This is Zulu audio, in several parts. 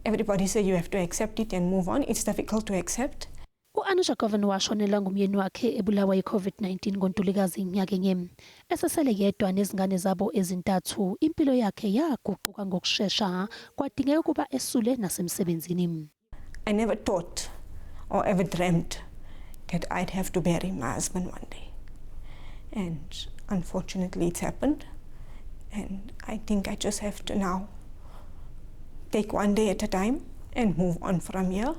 Everybody say you have to accept it and move on. It's difficult to accept. U-Anusha Govan washonelwa ngumyeni wakhe ebulawa yi-COVID-19 ngoNtulikazi nyakenye. Esesele yedwa nezingane zabo ezintathu, impilo yakhe yaguquka ngokushesha, kwadingeka ukuba esule nasemsebenzini. I never thought or ever dreamt that I'd have to bury my husband one day. And unfortunately, it's happened. And I think I just have to now take one day at a time and move on from here.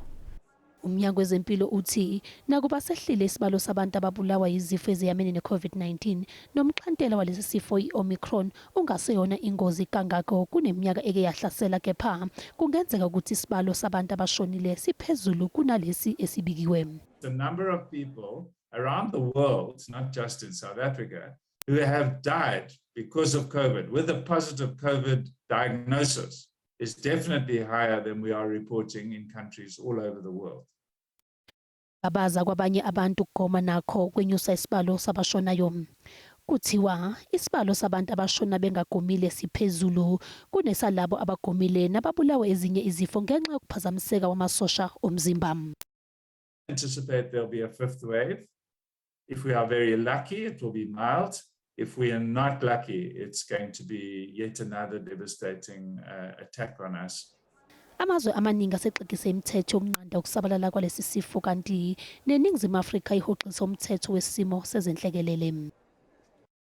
Umnyango wezempilo uthi nakuba sehlile isibalo sabantu ababulawa yizifo eziyamene ne-COVID-19 nomxhantela walesi sifo i-Omicron ungaseyona ingozi kangako kuneminyaka eke yahlasela, kepha kungenzeka ukuthi isibalo sabantu abashonile siphezulu kunalesi esibikiwe. The number of people around the world, not just in South Africa, who have died because of COVID with a positive COVID diagnosis is definitely higher than we are reporting in countries all over the world. Abaza kwabanye abantu ukugoma nakho kwenyusa isibalo sabashonayo. Kuthiwa isibalo sabantu abashona bengagomile siphezulu kunesalabo abagomile nababulawa ezinye izifo ngenxa yokuphazamiseka kwamasosha omzimba. Anticipate there'll be a fifth wave. If we are very lucky, it will be mild. If we are not lucky, it's going to be yet another devastating attack on us. Amazwe amaningi asexegise imithetho yokunqanda ukusabalala kwalesi sifo, kanti neNingizimu Afrika ihoxisa umthetho wesimo sezenhlekelele.